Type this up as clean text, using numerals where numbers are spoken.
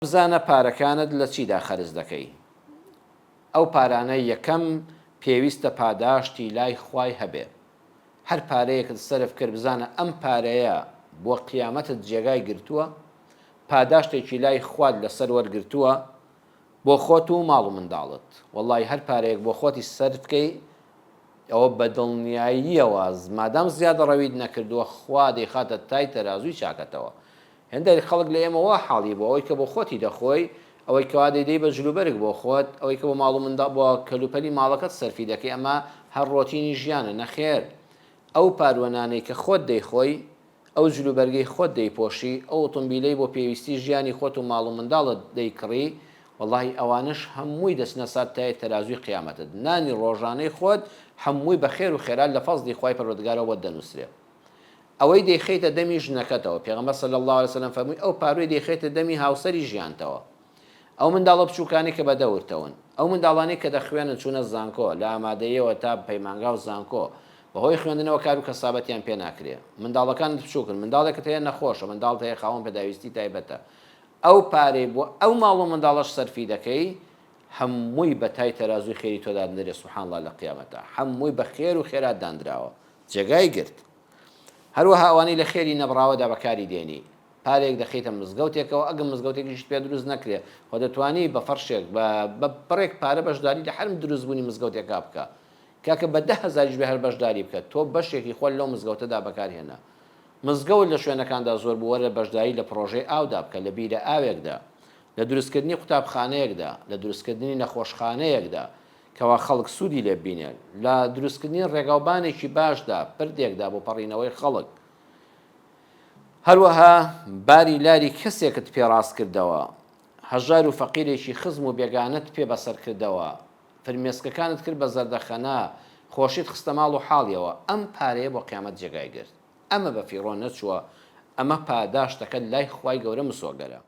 بزانە پارەکانت لە چیدا خەرج دەکەی. ئەو پارانە یەکەم پێویستە پاداشتی لای خوای هەبێ. هەر پارەیەکت سەرف کرد بزانە ئەم پارەیە بۆ قیامەتت جێگای گرتووە؟ پاداشتێکی لای خوات لەسەر وەرگرتووە؟ بۆ خۆت و ماڵ و منداڵت. وەڵڵاهی هەر پارەیەک بۆ خۆتی سەرف کەی ئەوە بە دڵنیاییەوە مادام زیادەڕەویت نەکردووە خوا دەیخاتە تای تەرازووی چاکەتەوە. هێندێک خەڵک لە ئێمە وا حاڵی بووە، ئەوەی کە بۆ خۆتی دەخۆی، ئەوەی کەوا دەیدەی بە جلوبەرگ بۆ خۆت، ئەوەی کە بۆ ماڵ و منداڵ، بۆ کەلوپەلی ماڵەکەت سەرفی دەکەی، ئەمە هەر ڕۆتینی ژیانە، نەخێر ئەو پارووە نانەی کە خۆت دەیخۆی، ئەو جلوبەرگەی خۆت دەیپۆشی، ئەو ئۆتۆمبیلەی بۆ پێویستی ژیانی خۆت و ماڵ و منداڵت دەیکڕی، وەڵاهی ئەوانەش هەمووی دەچنە سەر تای تەرازووی قیامەتت، نانی ڕۆژانەی خۆت هەمووی بە خێر و خێرات لە فەزڵی خوای پەروەردگارەوە بۆت دەنووسرێ. ئەوەی دەیخەیتە دەمی ژنەکەتەوە، پێغەمبەر صلی اللە علیە وسلم فەرمووی ئەو پارووی دەیخەیتە دەمی هاوسەری ژیانتەوە، ئەو منداڵە بچووکانەی کە بەدەورتەوەن، ئەو منداڵانەی کە دەخوێنن چوونە زانکۆ، لە ئامادەییەوە تا پەیمانگا و زانکۆ، بەهۆی خوێندنەوە کار و کەسابەتیان پێ ناکرێ، منداڵەکانت بچووکن، منداڵێکت هەیە نەخۆشە، منداڵت هەیە خاوەن پێداویستی تایبەتە، ئەو پارەی بۆ ئەو ماڵ و منداڵەش سەرفی دەکەی، هەمووی بە تای تەرازووی خێری تۆ دادەنرێ سبحان اللە لە قیامەتا، هەمووی بە خێر و خێرات داندراوە. جێگای گرت. هەروەها ئەوانەی لە خێری نەبڕاوەدا بەکاری دێنی. پارەیەک دەخەیتە مزگەوتێکەوە، ئەگەر مزگەوتێکیشت پێ دروست نەکرێ، خۆ دەتوانی بە فەرشێک، بە بە بڕێک پارە بەشداری لە هەر دروستبوونی مزگەوتێکا بکە. کاکە بە دە هەزاریش بێ هەر بەشداری بکە، تۆ بەشێکی خۆت لەو مزگەوتەدا بەکار هێنا. مزگەوت لە شوێنەکاندا زۆر بوو، وەرە بەشداری لە پڕۆژەی ئاودا بکە، لە بیرە ئاوێکدا، لە دروستکردنی قوتابخانەیەکدا، لە دروستکردنی نەخۆشخانەیەکدا، کەوا خەڵک سوودی لێ ببینێت لە دروستکردنی ڕێگاوبانێکی باشدا، پردێکدا بۆ پەڕینەوەی خەڵک. هەروەها باری لاری کەسێکت پێ ڕاست کردەوە، هەژار و فەقیرێکی خزم و بێگانەت پێ بەسەر کردەوە، فرمێسکەکانت کرد بە زەردەخەنە، خۆشیت خستە ماڵ و حاڵیەوە، ئەم پارەیە بۆ قیامەت جێگای گرت. ئەمە بە فیڕۆ نەچووە، ئەمە پاداشتەکەت لای خوای گەورە مسۆگەرە.